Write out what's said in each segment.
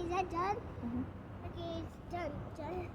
Is that done? Okay, it's done. Done.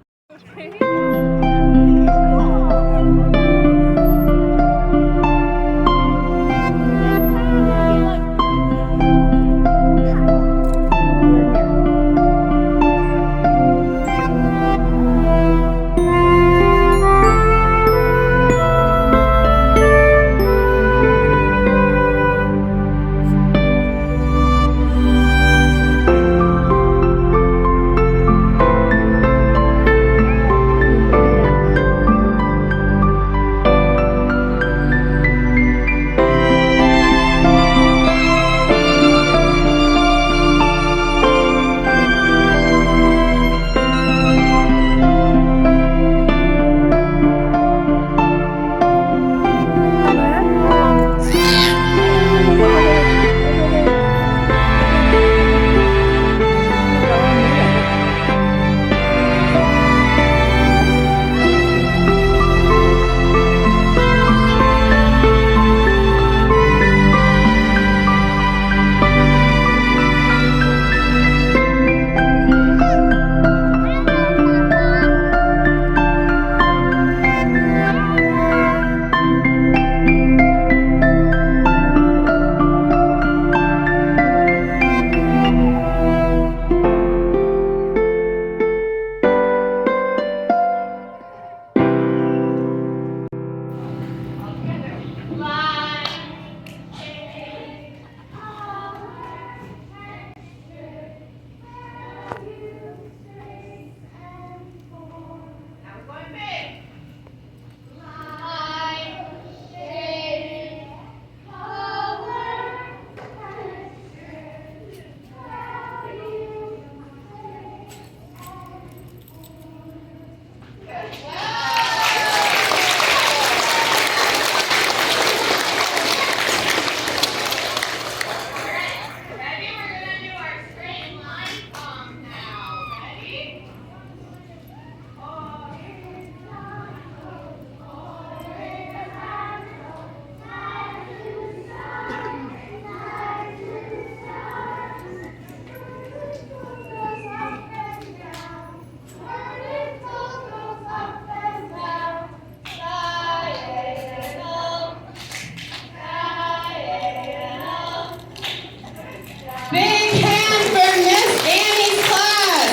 Big hand for Miss Annie's class,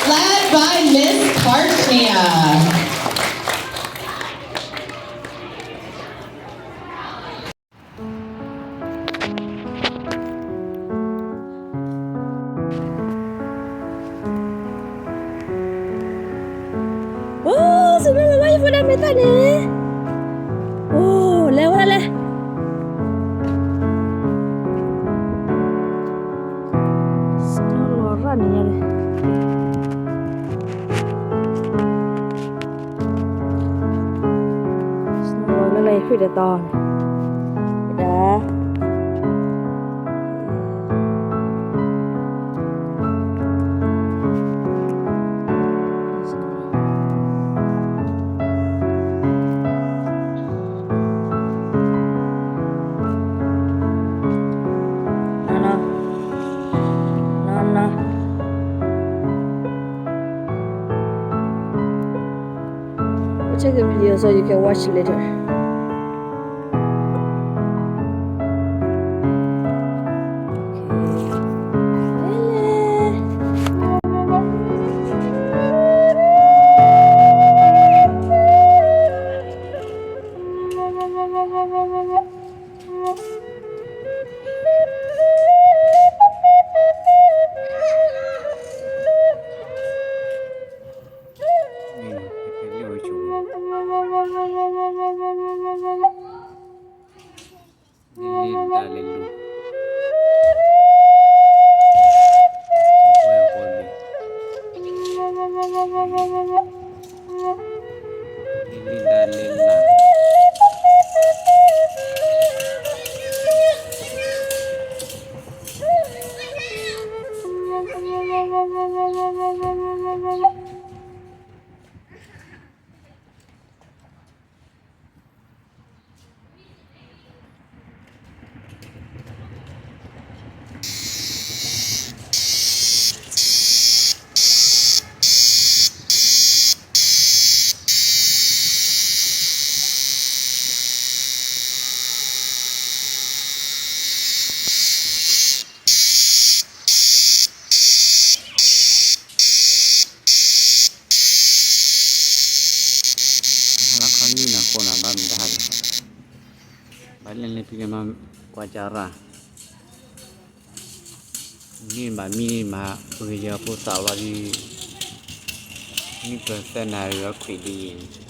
led by Miss Karshnia. Ɔ,စနီၤလီၤဝဲယဖိဒါမ့ၢ်သၣ်န့ၣ်, အိၣ် လဲၤဝဲဒၣ်လဲၣ်, စနီၤလီၤရၣ်န့ၣ်ညါလဲၣ်. လၢလၢယဃုတသီန့ၣ်, ဒၣ် နီၤနီၤ, We'll check the video so you can watch later. ပှၤကညီဖိန့ၣ် ဘၣ်မတၤဟါန့ၣ်, ဘၣ်လဲၤလဲၤဖံးလဲၤမၤ ကွၢ်ကၢ်ရၢ်, မ့ၢ်ဘၣ်မံမး ပကယဲၢ်ဖိသၣ်လီၤဒ် မ့ၢ်ပသဲနၤရံၣ်အီၤခွံးဒ်အံၤ